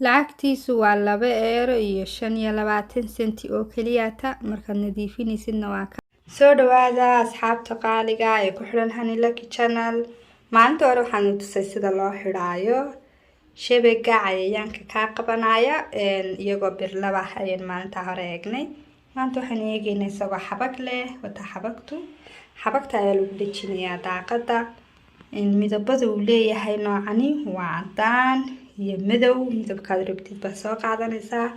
Lacagtiisu waa €2.25 oo keliyata. Markaad nadiifinaysidna waa ka. Soo dhawaada asxaabta qaaliga ee ku xidhan Hani Lucky Channel. Maalinta hore waxaan tusay sida loo xidhaayo shabaga cayayaanka kaa qabanaya iyagoo birlaba ayaan maalinta hore eegnay. Maanta waxaan eegaynaa isagoo xabag leh. Wata xabagtu, xabagta ayaa lagu dhejinayaa daaqada. Midabada uu leeyahay noocani waa cadaan iyo madow. Midabkaad rabtid baad soo qaadanaysaa.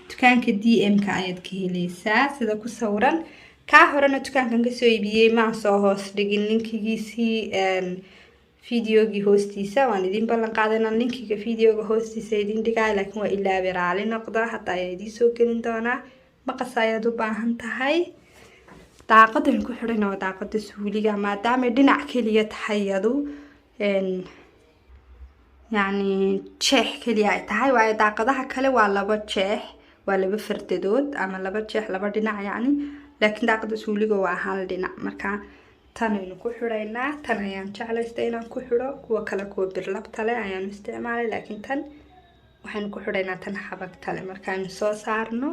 Dukaanka DM-ka ayaad ka heleysaa sida ku sawiran. Kaa horena dukaankan kasoo iibiyey, maan soo hoos dhigin linkigiisii videogii hoostiisa. Waan idin ballan qaaday inaan linkiga videoga hoostiisa idin dhigaay, laakiin waa ilaabi, raali noqda. Hadda ayaa idiin soo gelin doonaa. Maqas ayaad u baahan tahay. Daaqadan ku xidhan waa daaqada suuliga, maadaamay dhinac keliya tahay iyadu, yacni jeex keliya ay tahay, waayo daaqadaha kale waa laba jeex, waa laba fardadood ama laba jeex, laba dhinac yacni, laakiin daaqada suuliga waa hal dhinac. Marka tanaynu ku xidhaynaa. Tan ayaan jeclaystay inaan ku xidho. Kuwa kale, kuwa birlabta leh ayaanu isticmaalay, laakiin tan waxaynu ku xidhaynaa tan xabagta leh. Markaaynu soo saarno,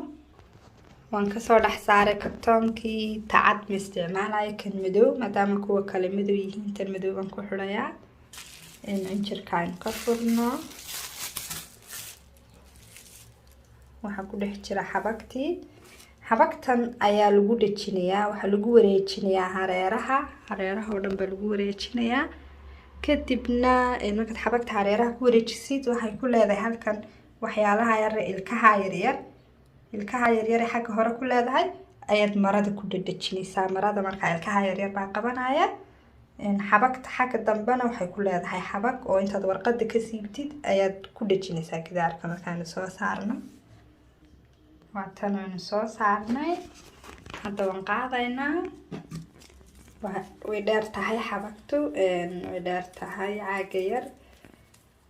waan kasoo dhex saaray kartoonkii. Tacad ma isticmaalayo, kan madow, maadaama kuwa kale madow yihiin, tan madow baan ku xidhayaa. Cinjirka aynu ka furno. Waxaa ku dhex jira xabagtii. Xabagtan ayaa lagu dhejinayaa, waxaa lagu wareejinayaa hareeraha. Hareeraha oo dhan baa lagu wareejinayaa. Kadibna markaad xabagta hareeraha ku wareejisid, waxay ku leedahay halkan waxyaalaha yar, ilkaha yaryar. Ilkaha yaryar ee xagga hore ku leedahay ayaad marada ku dhedhejinaysaa. Marada markaa ilkaha yaryar baa qabanaya. Xabagta xagga dambena waxay ku leedahay xabag oo intaad warqada ka siibtid ayaad ku dhejinaysaa gidaarka. Markaanu soo saarno, waa tan aynu soo saarnay. Hadda waan qaadaynaa. Way dheer tahay xabagtu, way dheer tahay caaga yar.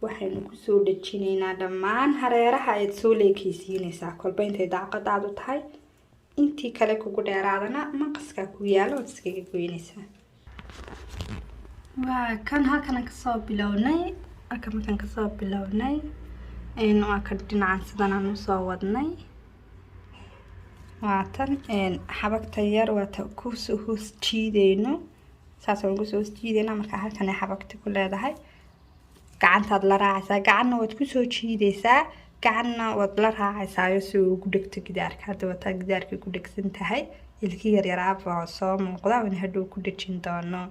Waxaynu kusoo dhejinaynaa dhammaan hareeraha. Ayaad soo leekeysiinaysaa kolba intay daaqadaadu tahay. Intii kale kugu dheeraadana maqaskaa ku yaalo, waad iskaga goynaysaa. Waa kan halkan kasoo bilownay. Halkan markaan kasoo bilownay, waa kan dhinacan sidan aan usoo wadnay. Waa tan xabagta yar, waa ta kusoo hoos jiideyno. Saasaan kusoo hoos jiideyna. Markaa halkan ay xabagta ku leedahay gacantaad la raacaysaa. Gacanna waad kusoo jiideysaa, gacanna waad la raacaysaayo si uu ugu dhegto gidaarka. Hadda wataa, gidaarkay ku dhegsan tahay. Ilki yaryaraaba soo muuqda, waan hadhow ku dhejin doono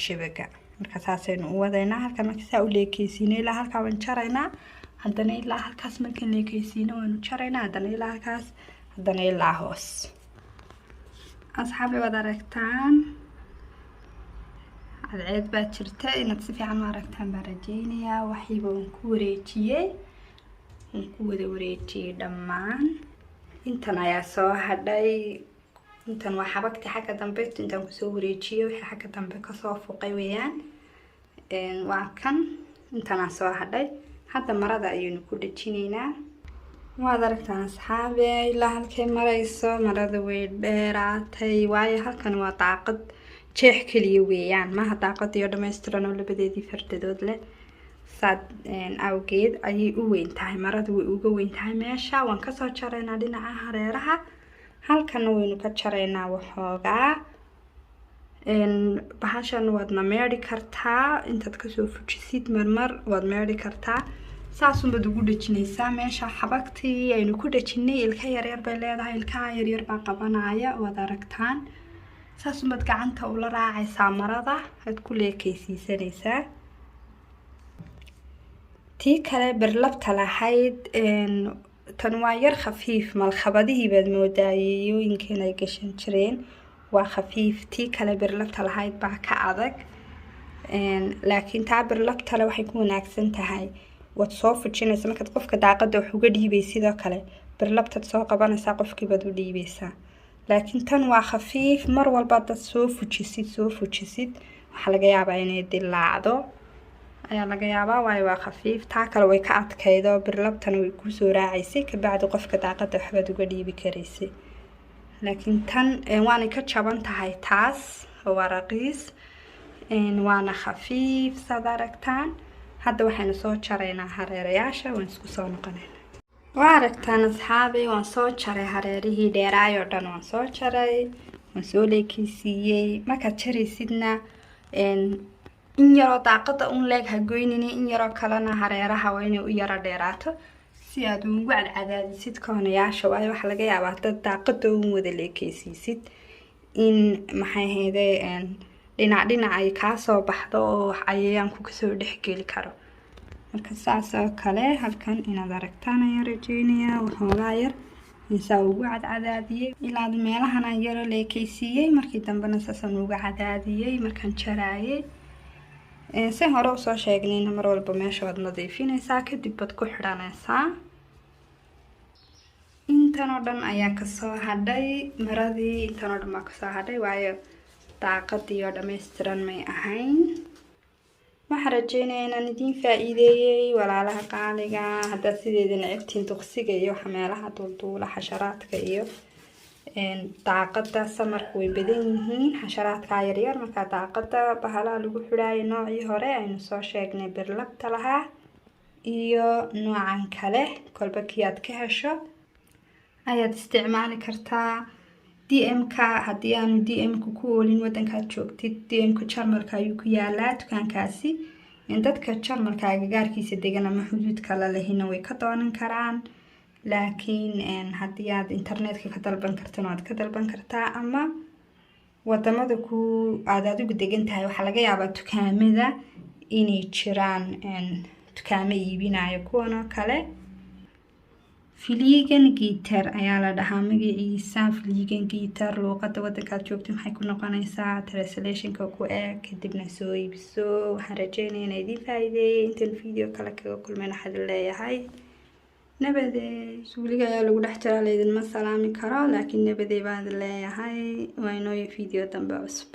shabaga. Marka saasaynu u wadaynaa. Halkan marka saa u leekeysiino ilaa halkaa, waan jaraynaa. Haddana ilaa halkaas markaan leekeysiino, waanu jaraynaa. Haddana ilaa halkaas, haddana ilaa hoos. Asxaabi, waad aragtaan, cadceed baa jirta. Inaad si fiican u aragtaan baan rajeynayaa. Waxiiba waan ku wareejiyey, waan ku wada wareejiyey dhammaan. Intan ayaa soo hadhay. Intan waa xabagti xagga dambe intaan kusoo wareejiyey, wixii xagga dambe kasoo fuqay weeyaan. Waa kan, intanaa soo hadhay. Hadda marada ayaynu ku dhejinaynaa. Waad aragtaan asxaabe, ilaa halkay marayso marada. Way dheeraatay, waayo halkan waa daaqad jeex keliya weeyaan, maaha daaqadiyo dhammaystiran oo labadeedii fardadood leh. Saad awgeed ayay u weyn tahay marada, way uga weyn tahay meesha. Waan kasoo jaraynaa dhinaca hareeraha. Halkana waynu ka jaraynaa waxoogaa. Bahashan waadna meedhi kartaa, intaad kasoo fujisid marmar waad meedhi kartaa. Saasunbaad ugu dhejinaysaa meesha xabagtii aynu ku dhejinay. Ilka yaryar bay leedahay, ilkaha yaryar baa qabanaya, waad aragtaan. Saasunbaad gacanta ula raacaysaa marada, aad ku leekeysiisanaysaa. Tii kale birlabta lahayd, tan waa yar khafiif. Malkhabadihii baad moodaa yooyinkan ay gashan jireen. Waa khafiif. Tii kale birlabta lahayd baa ka adag, laakiin taa birlabtale waxay ku wanaagsan tahay waad soo fujinaysa markaad qofka daaqada wax uga dhiibay. Sidoo kale birlabtaad soo qabanaysaa, qofkiibaad u dhiibeysaa. Laakiin tan waa khafiif. Mar walba hadaad soo fujisid, soo fujisid, waxaa laga yaabaa inay dilaacdo ayaa laga yaabaa, waayo waa khafiif. Taa kale way ka adkaydo, birlabtana way kusoo raacaysay, kabacdi qofka daaqada waxbaad uga dhiibi karaysay. Laakiin tan waanay ka jaban tahay taas oo waa raqiis, waana khafiif saad aragtaan. Hadda waxaynu soo jaraynaa hareerayaasha, waan isku soo noqonaynaa. Waa aragtaan, asxaabi, waan soo jaray hareerihii dheeraay oo dhan, waan soo jaray, waan soo leekeysiiyey. Markaad jaraysidna, in yaroo daaqada un leeg ha goynini, in yaroo kalena hareeraha waa inay u yaro dheeraato si aad ugu cadcadaadisid koonayaasha, waayo waxaa laga yaabaa dad daaqada un wada leekeysiisid in, maxay ahayde, dhinac dhinac ay kaasoo baxdo oo cayayaanku kasoo dhexgeli karo. Marka saas oo kale halkan inaad aragtaan ayaan rajeynayaa. Waxoogaa yar insaa ugu cadcadaadiyey ilaa meelahan aan yaro leekeysiiyey. Markii dambena saasaan uga cadaadiyey markaan jaraayay. Si hore usoo sheegnayna, mar walba meesha waad nadiifinaysaa, kadib baad ku xidhanaysaa. Intan oo dhan ayaa kasoo hadhay maradii, intan oo dhan baa kasoo hadhay, waayo daaqadii oo dhammaystiran may ahayn. Waxaan rajeynaya inaan idiin faa-iideeyey, walaalaha qaaliga. Haddaad sideeda necebtiin duqsiga iyo waxa meelaha duulduula, xasharaadka iyo daaqada, samarku way badan yihiin xasharaadka yaryar. Markaa daaqada bahalaha lagu xidhaayo, noocii hore aynu soo sheegnay birlabta lahaa iyo noocan kale, kolba kii aad ka hesho ayaad isticmaali kartaa. DM-ka, haddii aanu DM-ka ku oolin wadankaad joogtid, DM-ka Jarmalka ayuu ku yaalaa dukaankaasi. Dadka Jarmalka agagaarkiisa degan ama xuduudka la lehina way ka doonan karaan, laakiin haddii aad internetka ka dalban kartana, waad ka dalban kartaa. Ama wadamada ku aada adigu degan tahay, waxaa laga yaabaa dukaamada inay jiraan dukaamo iibinayo kuwan oo kale. Fliegengitter ayaa la dhahaa magaciisa, Fliegengitter. Luuqada wadankaad joogto maxay ku noqonaysaa? Translationka ku eeg, kadibna soo iibso. Waxaan rajeynaya inaa idiin faa-iideeyay. Intaan video kale kaga kulmayn, waxaad leeyahay nabadey. Suuliga ayaa lagu dhex jiraa, laydinma salaami karo, laakiin nabadey baan leeyahay. Waa inooyo video dambe cusub.